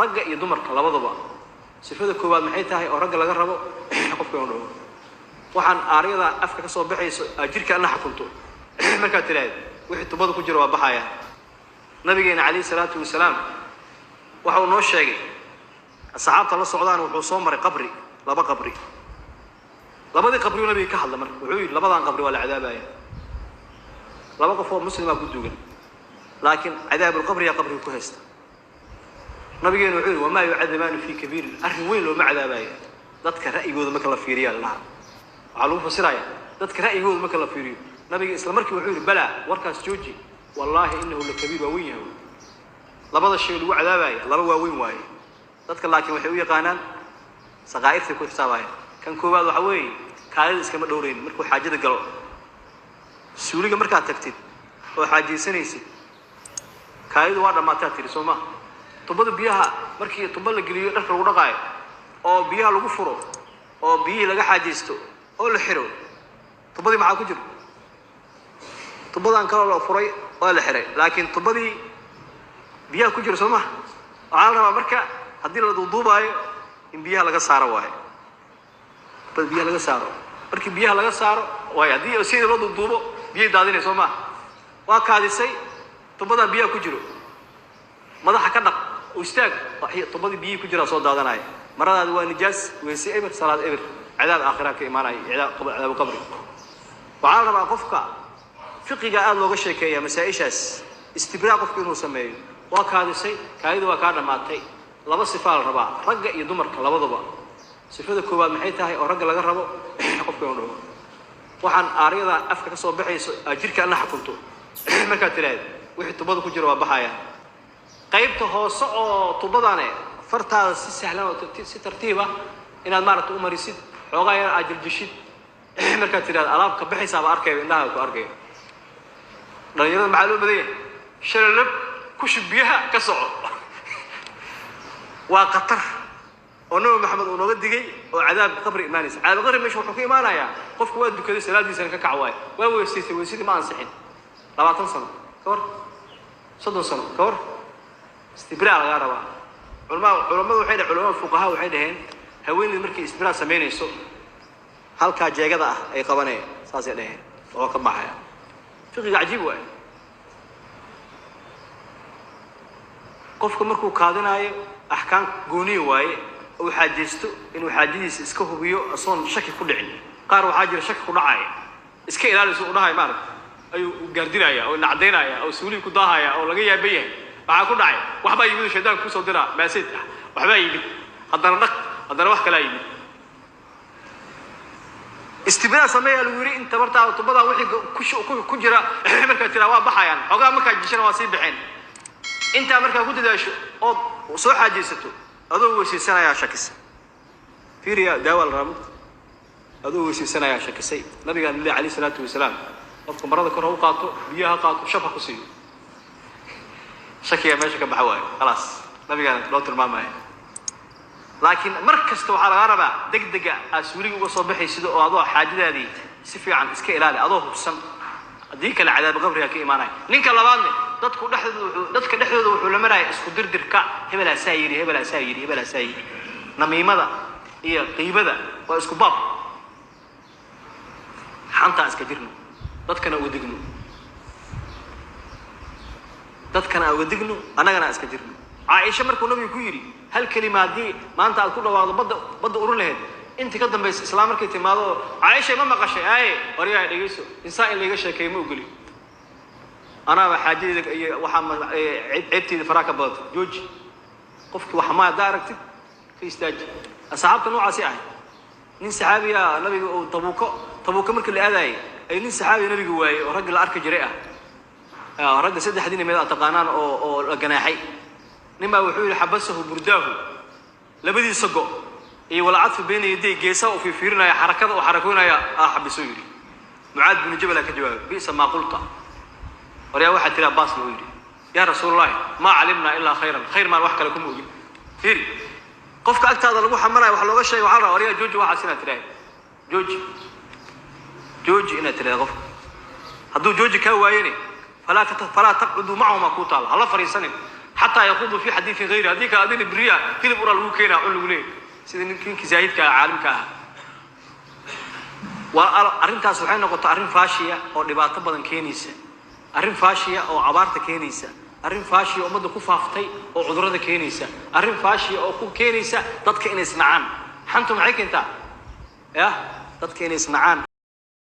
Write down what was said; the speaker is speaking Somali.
Ragga iyo dumarka labadaba. Sifada koowaad maxay tahay oo ragga laga rabo? Qofka inuu dhaho waxaan aaryada afka ka soo baxayso aa jirka alla xukunto. Markaad tiraahdo wixii tubada ku jira waa baxaya. Nabigeena calayhi salaatu wasalaam waxa uu noo sheegay asxaabta la socdaan wuxuu soo maray qabri, laba qabri. Labadii qabri uu nabiga ka hadla marka wuxuu yidhi labadan qabri waa la cadaabaya. Laba qof oo muslima ku duugan, laakiin cadaabulqabri yaa qabriga ku haysta. Nabigeenu wuxuu yidhi wamaa yucadabaani fii kabiirin, arrin weyn looma cadaabayo. Dadka ra'yigooda marka la fiiriyaa la dhahaa, waxaa lagu fasiraya dadka ra'yigooda marka la fiiriyo. Nabiga isla markii wuxuu yidhi balaa, warkaas jooji, wallaahi innahu lakabiir, waa weyn yahay. Labada shay lagu cadaabaya laba waa weyn waaye, dadka laakiin waxay u yaqaanaan saqaa'irtay ku xisaabayaan. Kan koowaad waxa weeye kaadida iskama dhowraynin markuu xaajada galo. Suuliga markaad tagtid oo xaajaysanaysid kaadidu waa dhammaataa tiri, soo ma? Tubada biyaha markii tuba la geliyo dharka lagu dhaqaayo oo biyaha lagu furo oo biyihii laga xaajaysto oo la xiro, tubadii maxaa ku jiro? Tubadan kaloo la furay waa la xiray, laakiin tubadii biyaha ku jira, soo ma? Waxaa la rabaa marka haddii la duuduubaayo in biyaha laga saaro waayo, tubada biyaha laga saaro. Markii biyaha laga saaro waayo, haddii sidii loo duuduubo biyay daadinay, soo ma? Waa kaadisay, tubadan biyaha ku jiro, madaxa ka dhaq oo istaag, tubadii biyihii ku jiraa soo daadanaya. Maradaadi waa nijaas, weyse eber, salaad eber, cadaab aakhira ka imaanaya, cadaabu qabri. Waxaa la rabaa qofka fiqiga aada looga sheekeeya masaa-ishaas istibraa qofku inuu sameeyo. Waa kaadisay, kaadida waa kaa dhammaatay. Laba sifaa la rabaa ragga iyo dumarka labadaba. Sifada koowaad maxay tahay oo ragga laga rabo? Qofka inuu dhaho waxaan aaryada afka ka soo baxayso aa jirka alla xukunto. Markaad tiraahdo wixii tubada ku jira waa baxaya. Qaybta hoose oo tubadane fartaada si sahlan oo si tartiib ah inaad maaragta u marisid, xoogaa yar aad jiljishid. Markaad tiraahdo alaabka baxaysaaba arkaya, indhaha ku arkaya. Dhalinyarada maxaa loo badan yahay? Shalalab ku shub biyaha ka soco. Waa khatar oo Nabi Maxamed uu nooga digay oo cadaab qabri imaanaysa. Cadaab qabri meesha wuxuu ka imaanayaa qofku waa dukaday, salaadiisana ka kac waayo, waa weysaystay, weysadii ma ansixin. 20 sano ka hor, 30 sano ka hor, istibraa lagaa rabaa. Culamadu waxay dhaheen, culamada fuqaha waxay dhaheen haweeneydu markay istibraa samaynayso halkaa jeegada ah ay qabanayaan, saasay dhaheen, oo ka baxaya. Fiqiga cajiib waaye. Qofka markuu kaadinaayo axkaam gooniya waaye, uu xaajaysto inuu xaajadiisa iska hubiyo asoon shaki ku dhicin. Qaar waxaa jira shaki ku dhacaya, iska ilaaliso u dhahay maaragta, ayuu gaardinaya oo nacdaynaya oo suulihii ku daahaya oo laga yaaban yahay maxaa ku dhacay. Waxbaa yimid, shaydaanka kusoo diraa maasid ah, waxbaa yimid, haddana dhaq, haddana wax kalaa yimid. Istibraa sameeyaa lagu yidhi in tabartaada tubadaa wixii ku jira markaad tiraa waa baxayaan, xoogaa markaa jishana waa sii baxeen. Intaa markaa ku dadaasho ood soo xaajaysato adoo weysaysanayaa shakisay. Fiiriya, daawa la rabaa. Adoo weysaysanayaa shakisay. Nabigaan lillahi calayhi salaatu wasalaam qofka marada kor ha u qaato, biyaha ha qaato, shab ha ku siiyo, shakigaa meesha ka baxa waayo, khalaas. Nabigaana loo tilmaamaya. Laakiin mar kasta waxaa lagaa rabaa degdega aad suuliga uga soo baxaysid oo adoo xaajadaadii si fiican iska ilaali, adoo hubsan. Haddii kale cadaab qabriga ka imaanaya. Ninka labaadne dadku dhexdooda wuxuu dadka dhexdooda wuxuu la maraya isku dirdirka, hebelaa saa yidhi, hebelaa saa yidhi, hebelaa saa yidhi. Namiimada iyo qiibada waa isku baab. Xantaa iska jirno, dadkana uga digno, dadkana uga digno, annagana iska jirno. Caaisha markuu nabigu ku yidhi hal kelima haddii maanta aad ku dhawaaqdo badda urur lahayd, intii ka dambaysa islaam markay timaado caaisha ma maqashay aaye waryaa dhegeyso, insaan in layga sheekeeyo ma ogoli, anaaba xaajadeeda iyo waxaa ceebteeda faraa ka badata. Jooji qofkii waxa ma haddaa aragtid ka istaaji. Asxaabta noocaasi ahay. Nin saxaabiya nabiga uu Tabuuko markii la aadaayay ay nin saxaabiya nabiga waayey oo ragga la arki jiray ah, ragga saddexdii nimeed aad taqaanaan oo la ganaaxay. Nin baa wuxuu yidhi xabasahu burdaahu, labadiisa go iyo walcadfu bayna yaday, geesaha uu fiirfiirinaya, xarakada uu xarakoynaya aa xabisuu yidhi. Mucaad binu Jabal aa ka jawaabay, bi'sa maa qulta, waryaa waxaa tiraa baas loo yidhi. Yaa Rasuulullahi, maa calimnaa ilaa khayran, khayr maan wax kale kuma ogin. Fiiri, qofka agtaada lagu xamanayo wax looga sheegay waxaa la rabaa waryaa jooji waxaas inaad tiraahdo, jooji, jooji inaad tiraahdo. Qofka hadduu jooji kaa waayene falaa taqcuduu macahum aa kuu taala, hala fariisanin. Xataa yaquudu fi xadiiin hayri. Haddii kale adina beriya hilib uraa lagu keenaa cun lagu leeyahy, sida ninkii zaahidka ah, caalimka ah. Waa arrintaas, waxay noqotay arrin faashiya oo dhibaato badan keenaysa, arrin faashiya oo abaarta keenaysa, arrin faashiya ummadda ku faaftay oo cudurrada keenaysa, arrin faashiya oo ku keenaysa dadka inay isnacaan. Xantu maxay keentaa? Yah, dadka inay isnacaan.